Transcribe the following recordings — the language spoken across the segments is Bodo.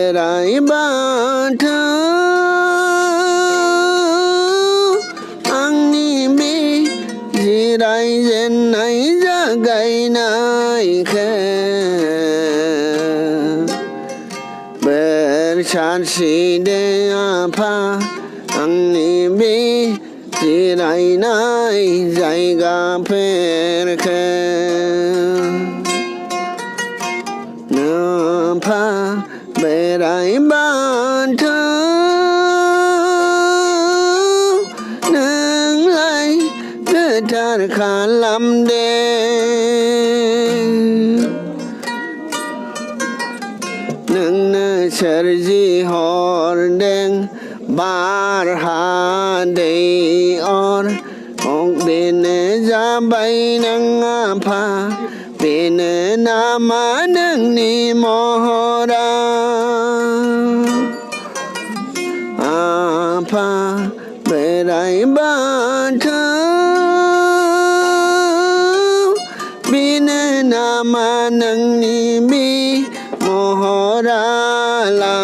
बेराय बाथौ आंनि बे जिरायजेननाय जागायनायखौ बोर सारस्रिदो आफा आंनि बे जिरायनाय जायगाफोरखौ आफा बोराइ बाथौ नोंलाय गोथार खालामदो नोंनो सोरजि हरदों बार हा दै अर बेनो जाबाय नों आफा बेनो नामा नोंनि महरा आफा बोराइ बाथौ बेनो नामा नोंनि बे महराला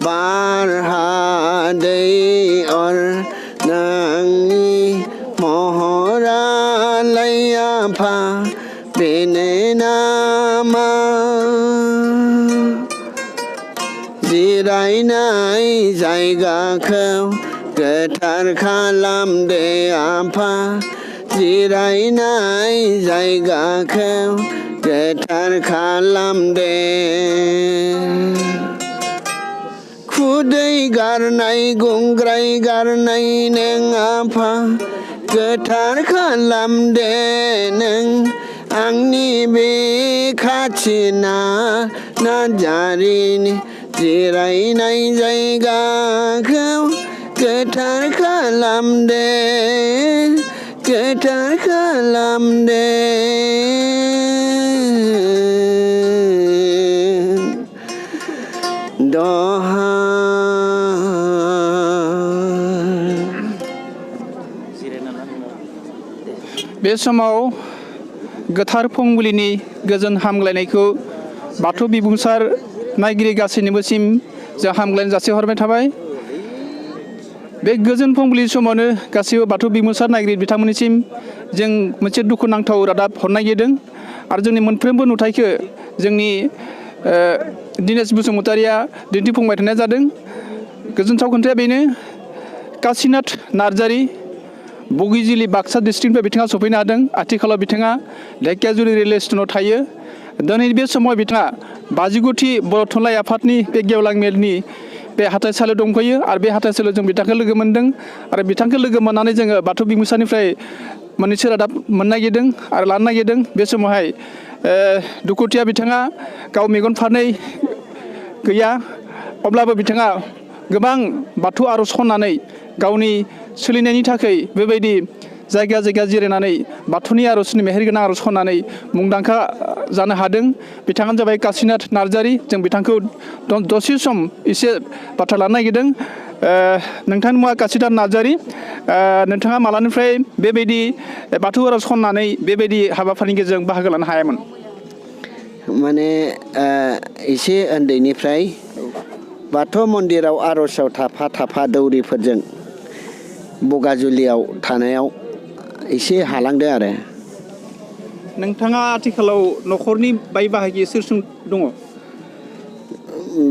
बार हा दै अर नोंनि महरालाय आफा बेनो नामा जिरायनाय जायगाखौ गोथार खालामदो आफा जिरायनाय जायगाखौ गोथार खालामदो खुदै गारनाय गुंग्राय गारनाय नों आफा गोथार खालामदो नों आंनि बे खाथिना नार्जारिनि जिरायनाय जायगाखौ गोथार खालामदो गोथार खालामदो दहा बे समाव गोथार फुंबिलिनि गोजोन हामग्लायनायखौ बाथौ बिबुंसार नायगिरि गासैनिबोसिम जों हामग्लायनाय जासिहरबाय थाबाय बे गोजोन फुंबिलि समावनो गासैबो बाथौ बिबुंसार नायगिरि बिथांमोननिसिम जों मोनसे दुखुनांथाव रादाब हरनो नागिरदों आरो जोंनि मोनफ्रोमबो नुथायखौ जोंनि दिनेश बसुमतारिया दिन्थिफुंबाय थानाय जादों गोजोनथाव खोथाया बेनो काशीनाथ नार्जारि बगिजुलि बाक्सा डिस्ट्रिक्टनिफ्राय बिथाङा सफैनो हादों आथिखालाव बिथाङा ढेकियाजुलि रेलवे स्टेशनाव थायो दिनै बे समाव बिथाङा 59थि बर' थुनलाइ आफादनि बे गेवलां मेलनि बे हाथाइसालियाव दंफैयो आरो बे हाथाइसालियाव जों बिथांखौ लोगो मोन्दों आरो बिथांखौ लोगो मोननानै जोङो बाथौ बिबुंसारनिफ्राय मोननैसो रादाब मोननो नागिरदों आरो लानो नागिरदों बे समावहाय दुखुथिया बिथाङा गाव मेगन फारनै गैया अब्लाबो बिथाङा गोबां बाथौ आर'ज खननानै गावनि सोलिनायनि थाखाय बेबायदि जायगा जायगा जिरायनानै बाथौनि आर'जनि मेहेरगोनां आर'ज खननानै मुंदांखा जानो हादों बिथाङानो जाबाय काशीनाथ नार्जारि जों बिथांखौ दसे सम एसे बाथ्रा लानो नागिरदों नोंथांनि मुङा काशीनाथ नार्जारि नोंथाङा मालानिफ्राय बेबायदि बाथौ आर'ज खननानै बेबायदि हाबाफारिनि गेजेरजों बाहागो लानो हायामोन माने एसे उन्दैनिफ्राय बाथौ मन्दिराव आर'जआव थाफा थाफा दौरिफोरजों बगाजुलियाव थानायाव एसे हालांदों आरो नोंथाङा आथिखालाव न'खरनि बाय बाहागि सोर सोर दङ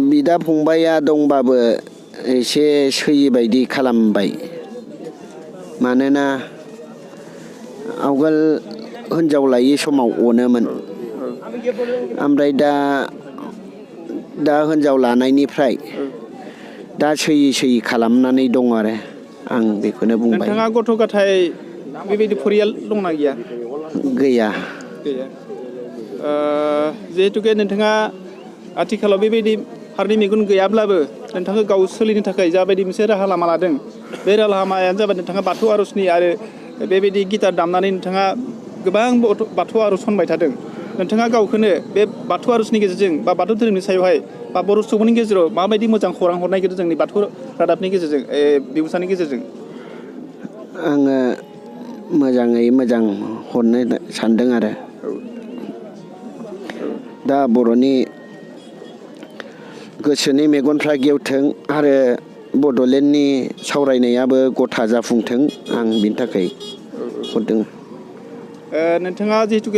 बिदा फंबाया दंबाबो एसे सोयि बायदि खालामबाय मानोना आवगोल हिनजाव लायै समाव अनोमोन ओमफ्राय दा हिनजाव लानायनिफ्राय दा सोयि खालामनानै दं आरो आं बेखौनो बुंबाय नोंथाङा गथ' गथाय बेबायदि फरियाल दंना गैया गैया जिहेतुके नोंथाङा आथिखालाव बेबायदि फारनै मेगन गैयाब्लाबो नोंथाङा गाव सोलिनो थाखाय जाबायदि मोनसे राहा लामा लादों बे राहा लामायानो जाबाय नोंथाङा बाथौ आर'जनि आरो बेबायदि गिटार दामनानै नोंथाङा गोबां बाथौ आर'ज खनबाय थादों नोंथाङा गावखौनो बे बाथौ आर'जनि गेजेरजों बा बाथौ धोरोमनि सायावहाय बा बर' सुबुंनि गेजेराव माबायदि मोजां खौरां हरनो नागिरदों जोंनि बाथौ रादाबनि गेजेरजों बिबुंसारनि गेजेरजों आङो मोजाङै मोजां हरनो सानदों आरो दा बर'नि गोसोनि मेगनफ्रा गेवथों आरो बड'लेण्डनि सावरायनायाबो गथा जाफुंथों आं बिनि थाखाय हरदों। नोंथाङा जिहेतु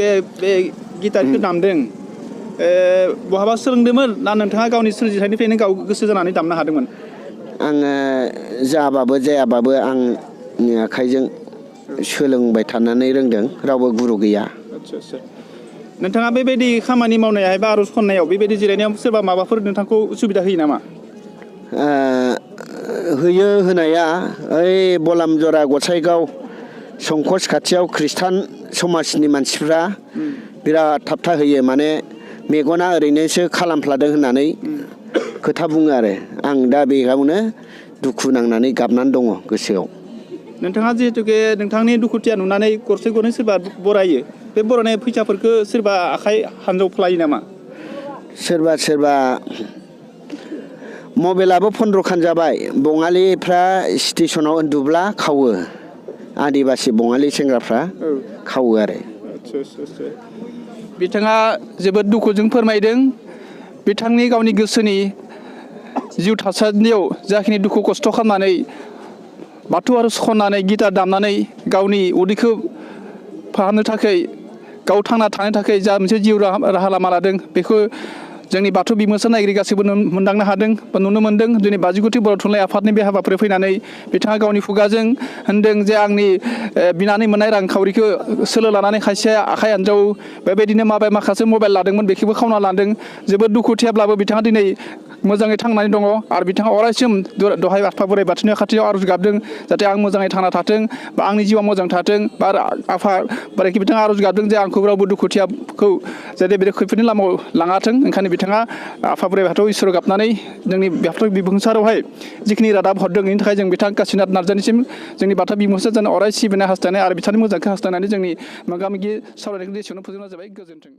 बे गिटारखौ दामदों बहाबा सोलोंदोंमोन ना नोंथाङा गावनि सोरजिथायनिफ्रायनो गाव गोसो जानानै दामनो हादोंमोन? आङो जाबाबो जायाबाबो आंनि आखाइजों सोलोंबाय थानानै रोंदों, रावबो गुरु गैया। आदसा नोंथाङा बेबायदि खामानि मावनायाव एबा आर'ज खन्नायाव बेबायदि जिरायनायाव सोरबा माबाफोर नोंथांखौ उसुबिदा होयो नामा? होयो होनाया, ओइ बलामजरा गसाइगाव संकस खाथियाव खृष्टान समाजनि मानसिफ्रा बिराद थाबथा होयो, माने मेगना ओरैनोसो खालामफ्लादों होननानै खोथा बुङो आरो आं दा बेयावनो दुखु नांनानै गाबनानै दङ गोसोआव। नोंथाङा जिहेतुके नोंथांनि दुखुथिया नुनानै गरसे गरनै सोरबा बरायो, बे बरायनाय फैसाफोरखौ सोरबा आखाइ हान्जावफ्लायो नामा? सोरबा मबाइलाबो 15 खान जाबाय, बङालिफ्रा स्टेसनाव उन्दुब्ला खावो, आदिबासि बङालि सेंग्राफ्रा खावो आरो। बिथाङा जोबोद दुखुजों फोरमायदों बिथांनि गावनि गोसोनि जिउ थासान्दियाव जाखिनि दुखु खस्थ' खालामनानै बाथौ आर'ज खन्नानै गिटार दामनानै गावनि उदैखौ फाहामनो थाखाय, गाव थांना थानो थाखाय जा मोनसे जिउ राहा लामा लादों, बेखौ जोंनि बाथौ बिबुंसार नायगिरि गासैबो मोनदांनो हादों बा नुनो मोन्दों। दिनै 50 कोटि बर' थुनलाइ आफादनि बे हाबाफारियाव फैनानै बिथाङा गावनि खुगाजों होनदों जे आंनि बिनानै मोननाय रांखावरिखौ सोलो लानानै खायसेया आखाइ आनजावो, बेबायदिनो माखासे मबाइल लादोंमोन, बेखौबो खावना लादों। जोबोद दुखुथियाब्लाबो बिथाङा दिनै मोजाङै थांनानै दङ आरो बिथाङा अरायसम दहाय आफा बोराइ बाथौनि खाथियाव आर'ज गाबदों जाहाथे आं मोजाङै थांना थाथों बा आंनि जिउआ मोजां थाथों, बा आफा बोराइखौ बिथाङा आर'ज गाबदों जे आंखौ रावबो दुखुथियाखौ जाहाथे बे खैफोदनि लामायाव लाङाथों। ओंखायनो बिथाङा आफा बोराइ बाथौ इसोर गाबनानै जोंनि बाथौ बिबुंसारावहाय जिखिनि रादाब हरदों, बेनि थाखाय जों बिथां काशिनाथ नार्जारिसिम जोंनि बाथौ बिबुंसार जानो अराय सिबिनाय हास्थायनाय आरो बिथांनि मोजांखौ हास्थायनानै जोंनि मोगा मोगि सावरायनायखौ एसेयावनो फोजोबनाय जाबाय। गोजोन्थों।